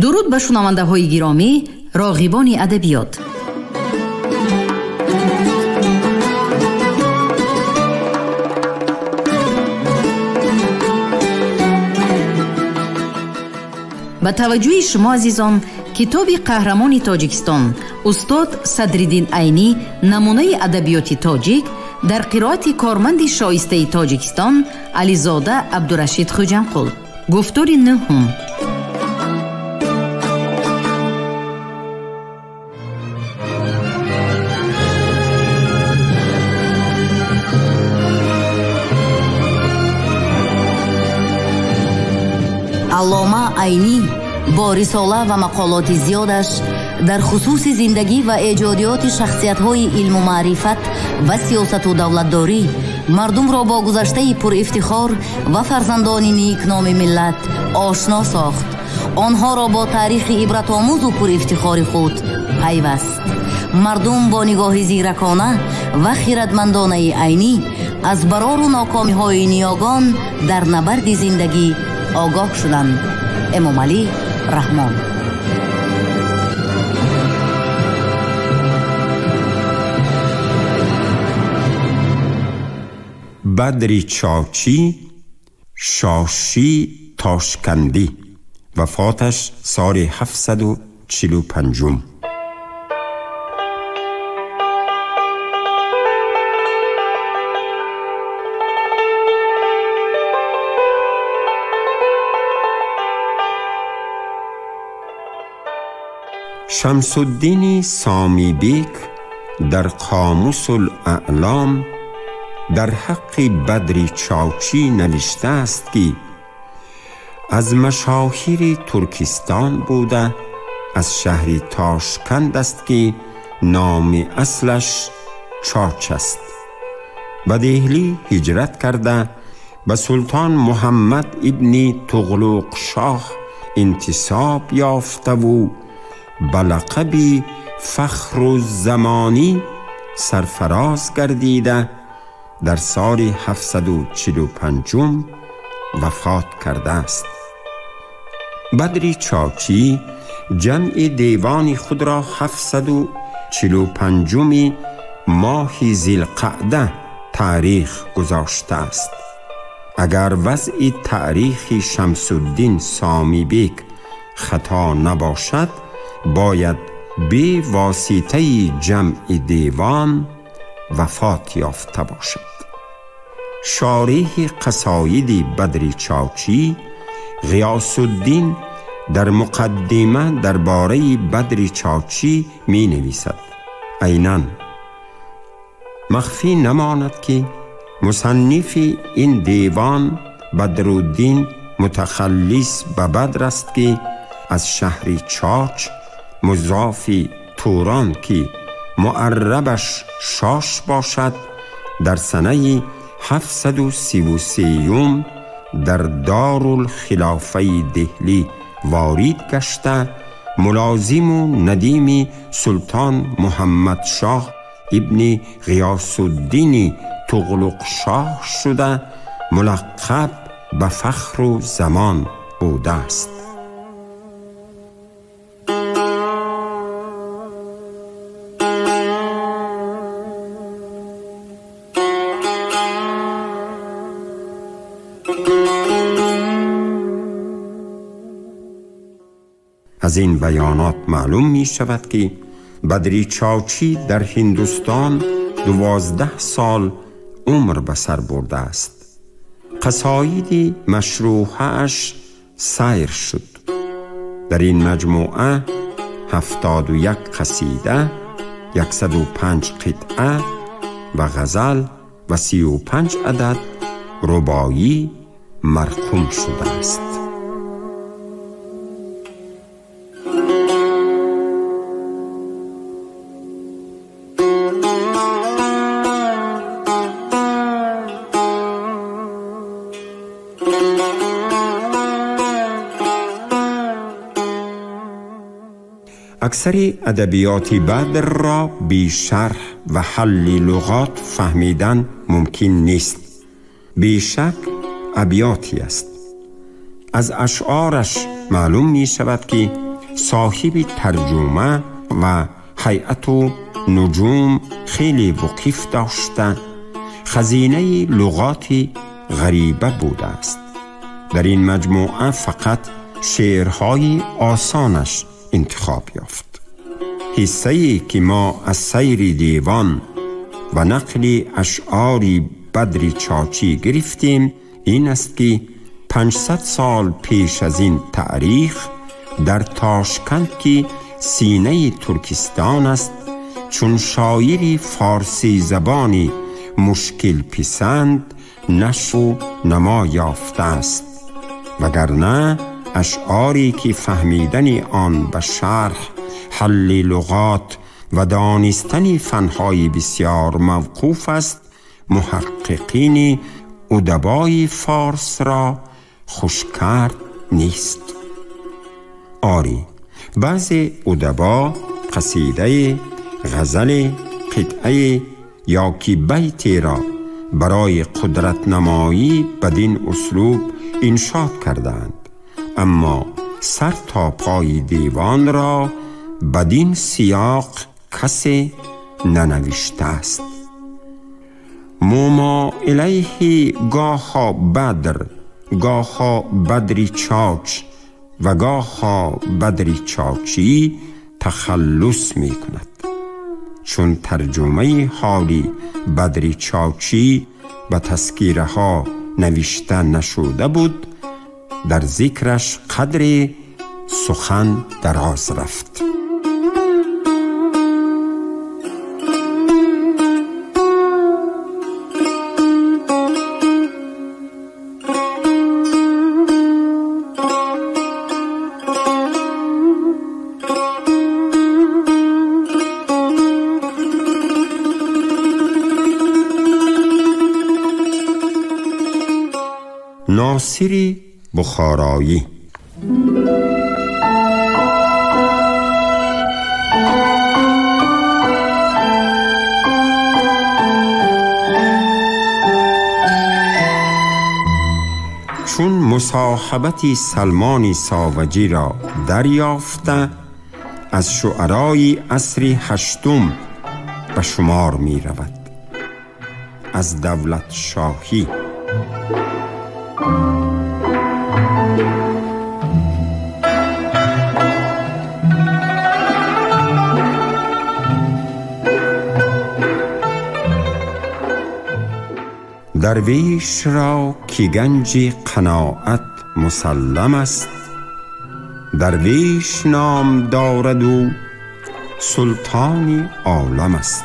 Дуруд ба шунавандаҳои гиромӣ, роғибони адабиёт. Ба таваҷҷӯҳи шумо азизон, китоби қаҳрамони Тоҷикистон устод Садриддин Айнӣ намунаи адабиёти тоҷик дар қироати корманди шоистаи Тоҷикистон Ализода Абдурашид Хуҷамқул. Гуфтори нӯҳум. Аллома Айнӣ бо рисола ва мақолоти зиёдаш дар хусуси зиндагӣ ва эҷодиёти шахсиятҳои илму маърифат ва сиёсату давлатдорӣ мардумро бо гузаштаи пурэфтихор ва фарзандони никноми миллат ошно сохт, онҳоро бо таърихи ибратомӯзу пурэфтихори худ пайваст. Мардум бо нигоҳи зиракона ва хиратмандонаи Айнӣ аз барору нокомиҳои ниёгон дар набарди зиндагӣ огоҳ шуданд. Эмомалӣ Раҳмон. Бадри Чочӣ Шошӣ Тошкандӣ, вафоташ соли 745. Шамсуддини Сомибек дар Қомусул-аълом дар ҳаққи Бадри Чочӣ навиштааст, ки аз машоҳири Туркистон буда, аз шаҳри Тошканд аст, ки номи аслаш Чоч аст. Ба Деҳлӣ ҳиҷрат карда, ба султон Муҳаммад ибни Туғлуқшоҳ интисоб ёфтаву ба лақаби Фахруззамонӣ сарфароз гардида, дар соли 745 вафот кардааст. Бадри Чочӣ ҷамъи девони худро 745 моҳи Зилқаъда таърих гузоштааст. Агар вазъи таърихи Шамсуддин Сомибек хато набошад, бояд бевоситаи ҷамъи девон вафот ёфта бошад. Шориҳи қасоиди Бадри Чочӣ Ғиёсуддин дар муқаддима дар бораи Бадри Чочӣ менависад: айнан махфӣ намонад, ки мусаннифи ин девон Бадруддин мутахаллис ба Бадр аст, ки аз шаҳри Чоч музофи Турон, ки муаррабаш Шош бошад, дар санаи 733 дар Дорулхилофаи Деҳлӣ ворид гашта, мулозиму надими султон Муҳаммадшоҳ ибни Ғиёсуддини Туғлуқшоҳ шуда, мулаққаб ба Фахру Замон будааст. از این بیانات معلوم می شود که بدری چاچی در هندوستان 12 سال عمر به سر برده است. قصاید مشروحه‌اش سیر شد. در این مجموعه 71 قصیده، 105 قطعه و غزل و 35 عدد رباعی مرقوم شده است. اکثر ادبیات بدر را بی شرح و حل لغات فهمیدن ممکن نیست. بی شک ابیاتی است. از اشعارش معلوم می شود که صاحب ترجمه و هیئت و نجوم خیلی وقیف داشته، خزینه لغات غریبه بوده است. در این مجموعه فقط شعرهای آسانش انتخاب یافت. حصه‌ای که ما از سیر دیوان و نقل اشعار بدر چاچی گرفتیم این است که 500 سال پیش از این تاریخ در تاشکند که سینه ترکستان است، چون شاعر فارسی زبانی مشکل پسند نشو و نما یافته است، وگرنه اشعاری که فهمیدن آن به شرح، حل لغات و دانستن فنهای بسیار موقوف است، محققین ادبای فارس را خوشکرد نیست. آری، بعض ادبا قصیده، غزل، قطعه یا که بیتی را برای قدرت نمایی بدین اسلوب انشاد کردند، اما سر تا پای دیوان را بدین سیاق کسی ننوشته است. موما الیه گاها بدر، گاها بدری چاچ و گاها بدری چاچی تخلص می کند. چون ترجمه حالی بدری چاچی به تذکیره ها نوشته نشده بود، در ذکرش قدر سخن دراز رفت. ناصر بخارایی. چون مصاحبت سلمان ساوجی را دریافته، از شعرای عصر هشتم به شمار می رود. از دولت شاهی. درویش را که گنج قناعت مسلم است، درویش نام دارد و سلطان عالم است.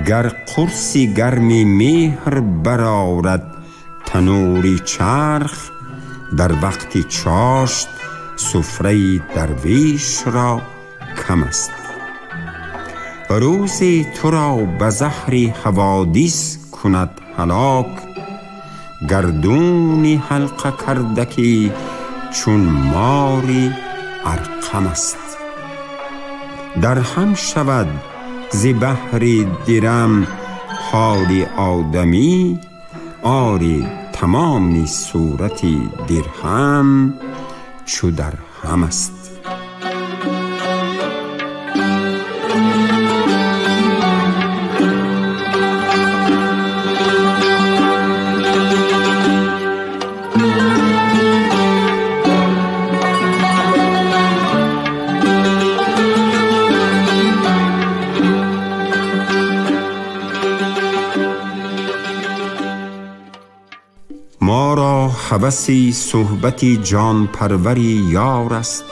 گر قرص گرم مهر برآورد تنور چرخ، در وقت چاشت سفره درویش را کم است. روزی تو را به زهر حوادث کند هلاک، گردون حلقه کرده که چون ماری ارقم است. در هم شود ز بهر درم حال آدمی، آری تمام صورت درهم چو در هم است. ما را هوس صحبت جان پروری یار است،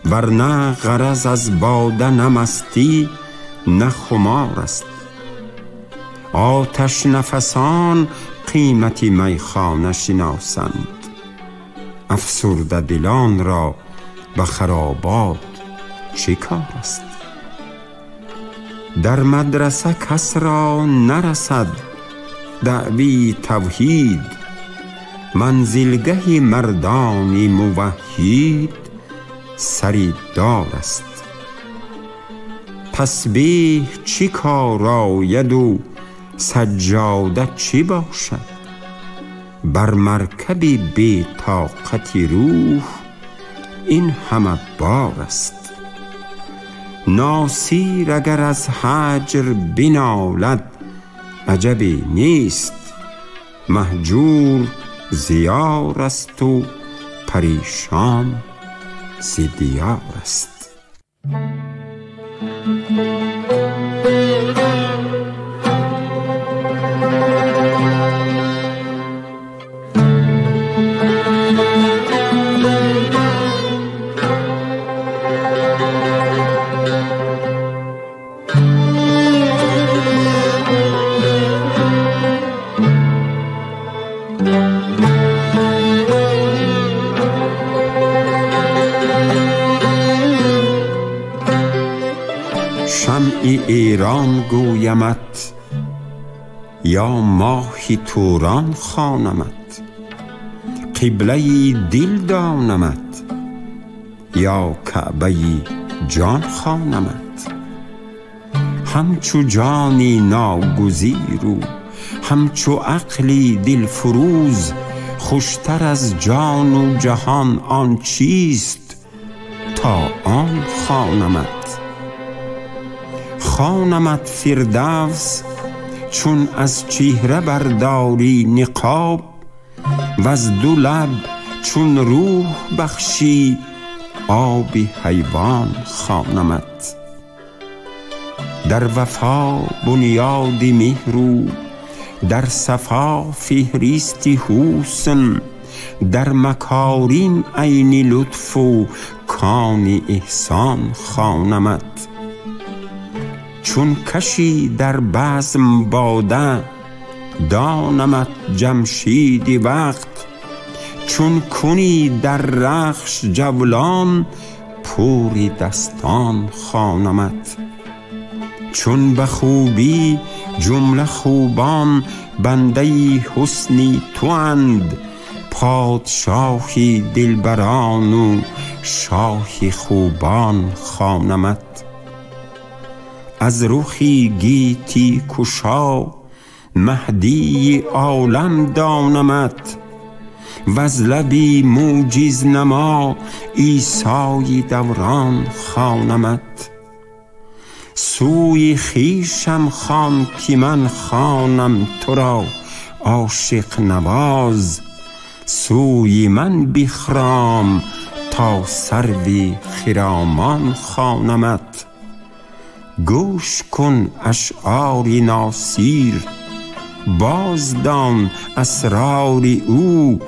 ورنه غرض از باده نه مستی نه خمار است. آتش نفسان قیمت میخانه شناسند، افسرده دلان را به خرابات چه کار است؟ در مدرسه کس را نرسد دعوی توحید، منزلگه مردان موحد سری دار است. تسبیح چی کار آید و سجاده چی باشد؟ بر مرکب بی طاقت روح این همه بار است. ناصیر اگر از هجر بنالد عجبی نیست، مهجور زیار است و پریشان ز دیار است. شمع ایران گویمت یا ماهی توران خوانمت، قبله دل دانمت یا کعبه جان خوانمت. همچو جانی ناگزیر و همچو عقلی دلفروز، خوشتر از جان و جهان آن چیست تا آن خوانمت. خوانمت فردوس چون از چهره برداری نقاب، وز دو لب چون روح بخشی آب حیوان خوانمت. در وفا بنیاد مهر و در صفا فهرست حسن، در مکارم عین لطف و کان احسان خوانمت. چون کشی در بزم باده دانمت جمشید وقت، چون کنی در رخش جولان پور دستان خوانمت. چون به خوبی جمله خوبان بنده حسنی تواند، پادشاهی دلبران و شاه خوبان خوانمت. از رخی گیتی کشا مهدی عالم دانمت، وز لبی موجز نما عیسای دوران خوانمت. سوی خویشم خوان که من خوانم تو را عاشق نواز، سوی من بخرام تا سرو خرامان خوانمت. گوش کن اشعار ناصیر بازدان اسرار او،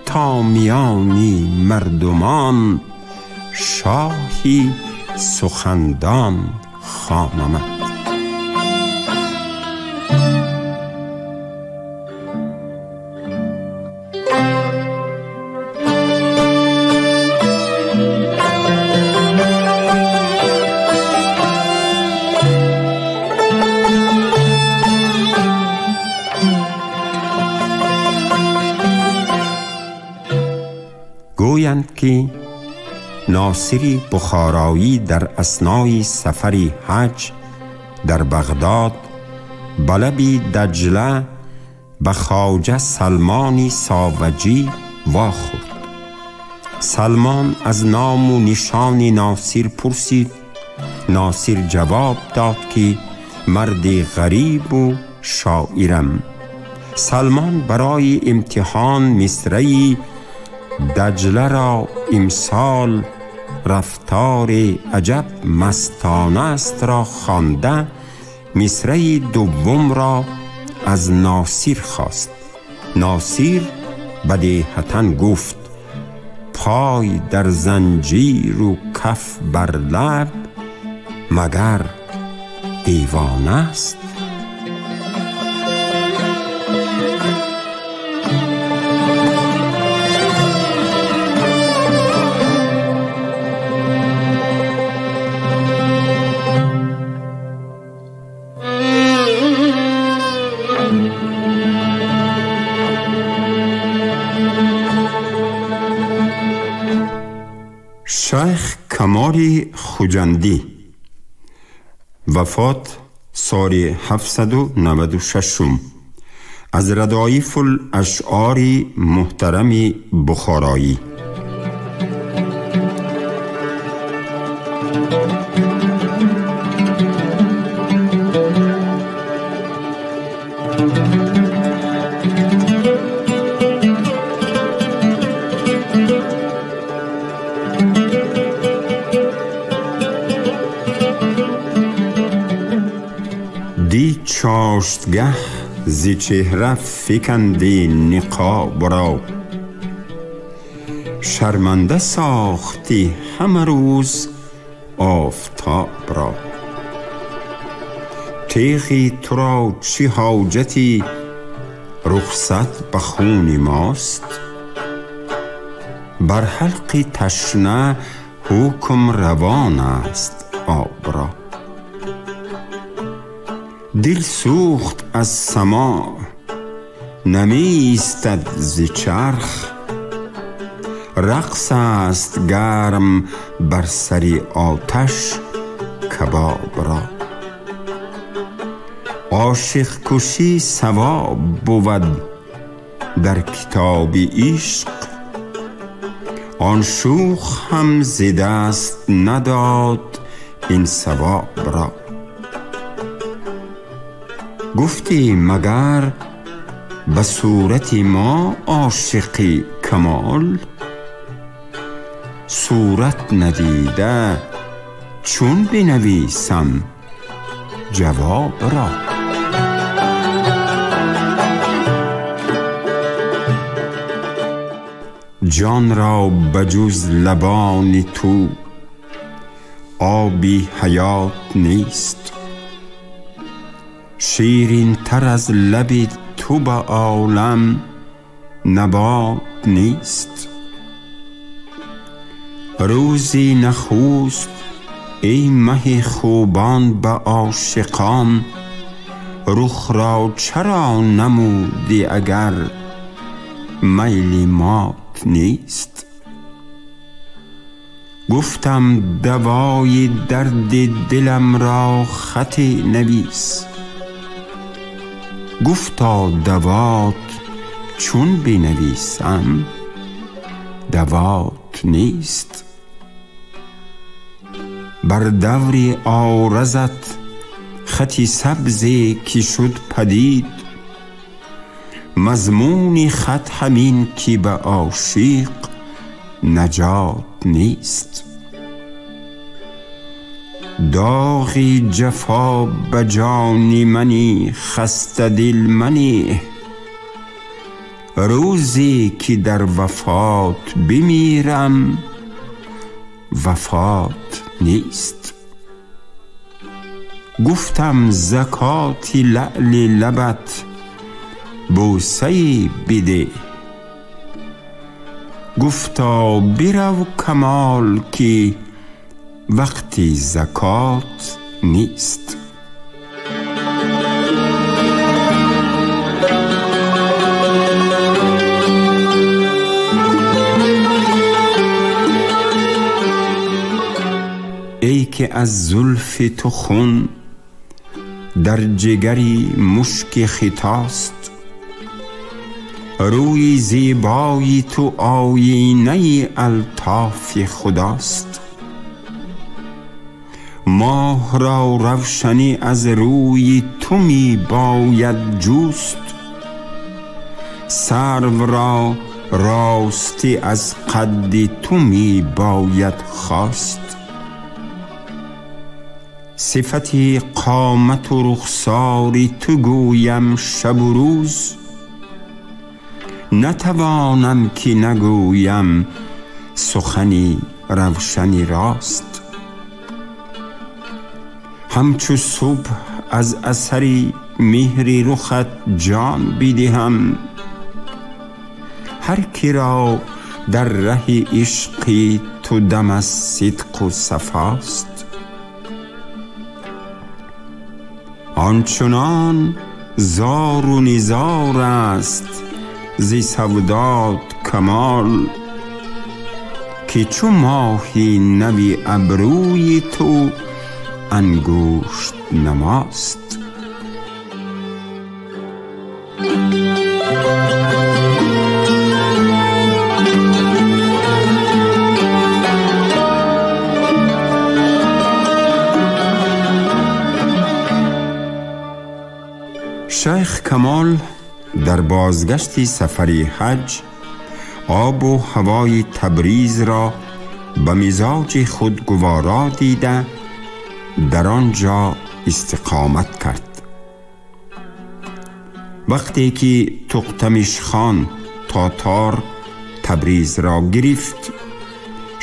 تا میانی مردمان شاهی سخندان خوانمت. گویند که ناصر بخارایی در اثنای سفر حج در بغداد به لب دجله به خواجه سلمان ساوجی واخورد. سلمان از نام و نشان ناصر پرسید. ناصر جواب داد که مرد غریب و شاعرم. سلمان برای امتحان مصرعی دجله را امسال رفتار عجب مستانه است را خوانده، مصرع دوم را از ناصر خواست. ناصر بدیهتاً گفت پای در زنجیر و کف بر لب مگر دیوانه است؟ شیخ کمال خوجندی وفات سال 796 از ردائف الاشعار محترم بخارایی. چاشتگه ز چهره فکندی نقاب را، شرمنده ساختی همه روز آفتاب را. تیغی تو را چه حاجتی رخصت به خون ماست، بر حلق تشنه حکم روان است آب را. دل سوخت از سما نمی ایستد ز چرخ، رقص است گرم بر سر آتش کباب را. عاشق کشی ثواب بود در کتاب عشق، آن شوخ هم ز دست نداد این ثواب را. گفتی مگر به صورت ما عاشقی کمال، صورت ندیده چون بنویسم جواب را. جان را بجز لبان تو آبی حیات نیست، شیرین تر از لب تو به عالم نبات نیست. روزی نخوست ای مه خوبان به عاشقان، رخ را چرا نمودی اگر میل مات نیست. گفتم دوای درد دلم را خط نویس، گفتا دوات چون بنویسم دوات نیست. بر دور عارضت خطی سبزی که شد پدید، مضمون خط همین که به عاشق نجات نیست. داغی جفا به جان منی خسته دل منی، روزی که در وفات بمیرم وفات نیست. گفتم زکات لعل لبت بوسه بده، گفتا برو کمال که وقتی زکات نیست. ای که از زلف تو خون در جگری مشک خطاست، روی زیبای تو آیینه الطاف خداست. ماه را روشنی از روی تو می باید جست، سرو را راستی از قد تو می باید خواست. صفت قامت و رخسار تو گویم شب و روز، نتوانم که نگویم سخنی روشنی راست. همچو صبح از اثر مهر رخت جان بدهم، هر کی را در ره عشق تو دم از صدق و صفاست. آنچنان زار و نزار است ز سودات کمال، که چو ماهی نوی ابروی تو انگشت نماست. شیخ کمال در بازگشت سفر حج آب و هوای تبریز را به مزاج خود گوارا دیده در آنجا استقامت کرد. Вақте ки Туқтамишхон тотор Табризро гирифт,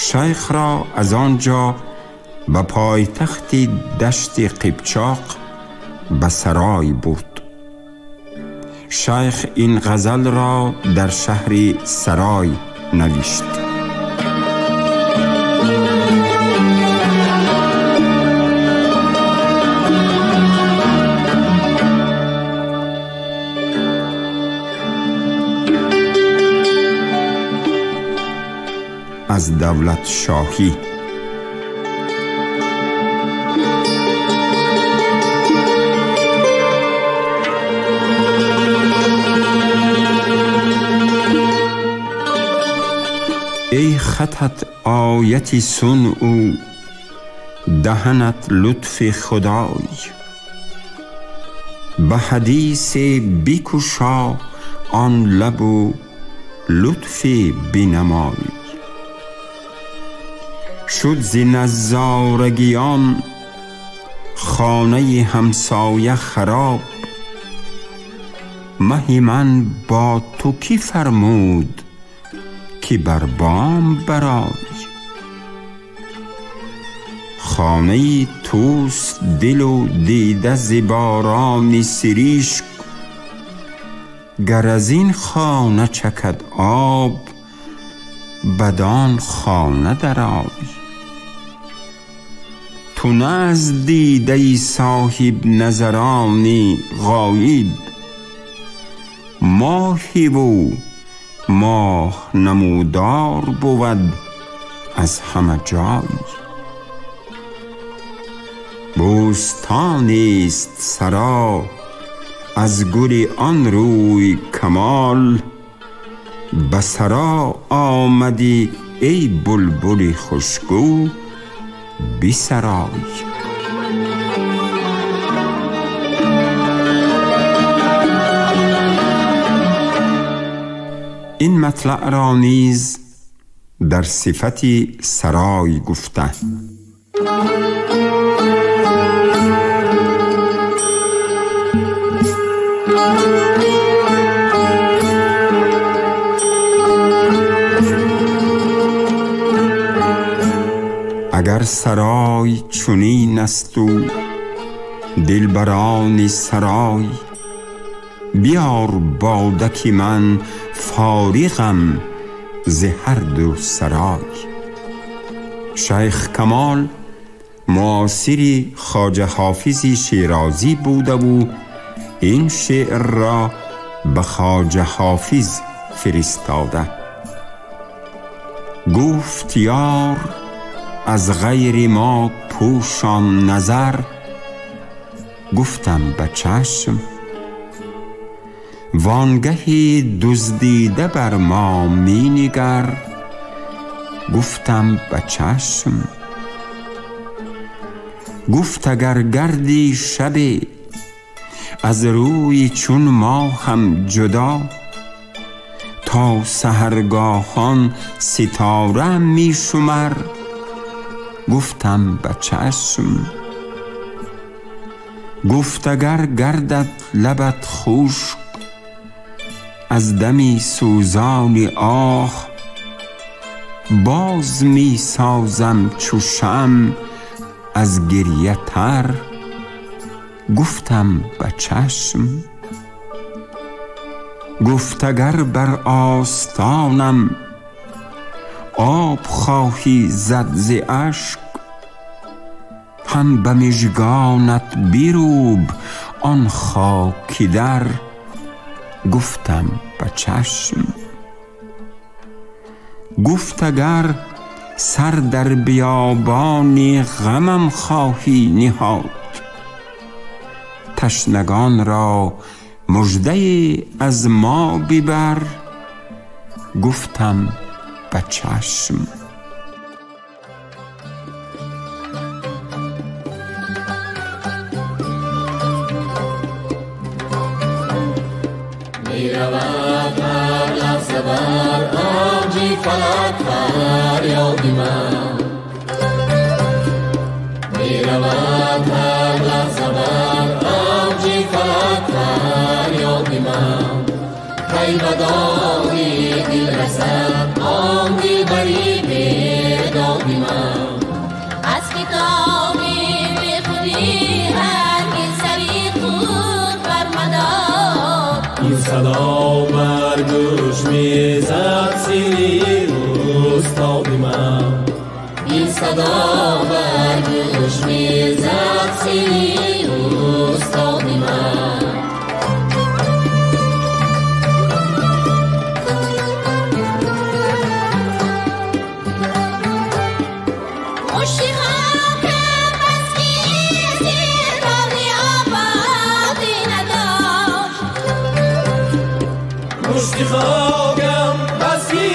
шайхро аз он ҷо ба пойтахти Дашти Қипчоқ ба сарой бурд. Шайх ин ғазалро дар шаҳри Сарой навишт. Аз давлатшоҳӣ. Эй хатат ояти сунъу даҳанат лутфи худой, ба ҳадисе бикушо он лабу лутфе бинамой. Шуд зи назорагиён хонаи ҳамсоя хароб, маҳи ман бо ту кӣ фармуд ки бар бом барой? Хонаи туст дилу дида зи борони сиришк, гар аз ин хона чакад об бадон хона дарой. Ту на аз дидаи соҳибназарони ғоиб, моҳиву моҳ намудор бувад аз ҳама ҷой. Бӯстонест саро аз гули он рӯй камол, ба саро омадӣ эй булбули хушгӯ бисарой. Ин матлаъро низ дар сифати сарой гуфта. Агар сарой чунин асту дилбарони сарой, биёр бода ки ман фориғам зи ҳар ду сарой. Шайх Камол муосири Хоҷа Ҳофизи Шерозӣ будаву ин шеърро ба Хоҷа Ҳофиз фиристода. Гуфт ёр аз ғайри мо пӯшон назар, гуфтам ба чашм. Вонгаҳи дуздида бар мо минигар, гуфтам ба чашм. Гуфт агар гардӣ шабе аз рӯи чун моҳам ҷудо, то саҳаргоҳон ситора мешумар, гуфтам ба чашм. Гуфт агар гардад лабат хушк аз дами сӯзони оҳ, боз мисозам чу шамъ аз гирья тар, гуфтам ба чашм. Гуфт агар бар остонам об хоҳӣ зад зи ашк, ҳам ба мижгонат бирӯб он хоки дар, гуфтам ба чашм. Гуфт агар сар дар биёбони ғамам хоҳӣ ниҳод, ташнагонро муждае аз мо бибар, гуфтам ба чашм. Меравад ҳар лаҳза бар авҷи фалак фарёди ман, меравад ҳар лаҳза бар авҷи фалак фарёди ман. دادی دل رسد آن دلبری بیدادی من. از کتابی بی خودی هرگز سری خود برمدار. این صدا بر گوش میزد سیلی استادی من. این صدا بر گوش میزد سیلی استادی من. مشتی خاکم بس که استعداد آبادی نداشت. مشتی خاکم بس که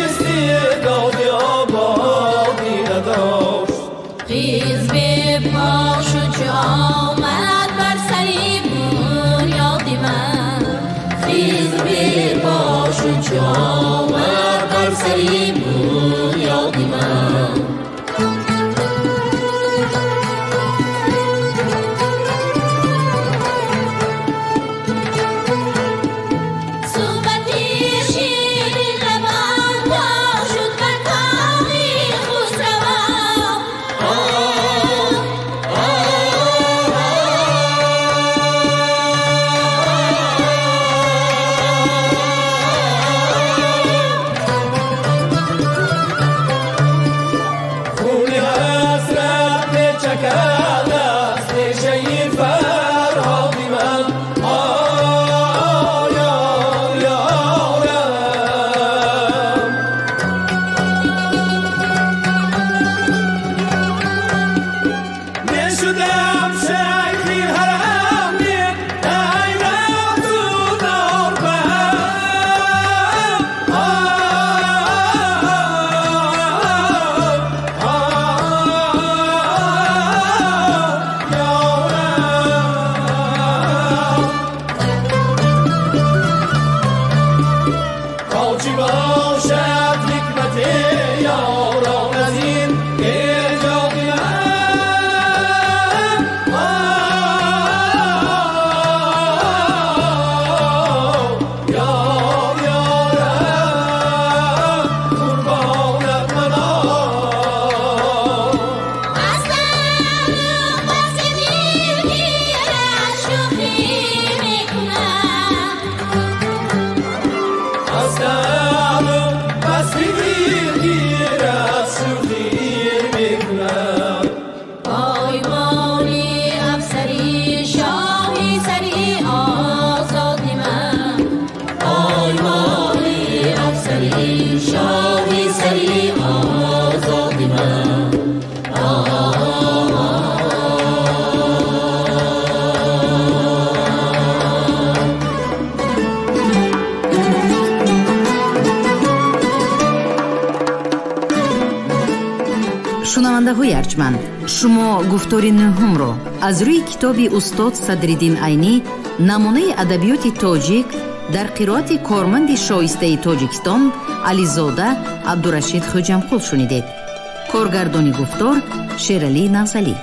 استعداد آبادی نداشت. خیز به پا شو چو آمد بر سری بنیاد من. خیز به پا شو چو آمد بر سری بنیاد من. صحبت شیرین لبان تا شد بر کام خسروان. خون حسرت میچکد از نیشه فرهادی من. آی یار یارم. میشدم شیخی حرم ای رفت و نار بهم. تا چی باشد حکمت یاران از این ایجاد من. یار یارم قربانت منم. از تعلق بس که دلگیرش شوخی میکند. از تعلق بس که دلگیرش شوخی میکند. پایبانی افسری شاهی سری آزادی من. پایمانی افسری شاهی سری آزادی من. Шунавандаҳои арҷманд, шумо гуфтори нӯҳумро аз рӯи китоби устод Садриддин Айнӣ намунаи адабиёти тоҷик дар қироати корманди шоистаи Тоҷикистон Ализода Абдурашид Хӯҷамқул шунидед. Коргардони гуфтор Шералӣ Навзалӣ.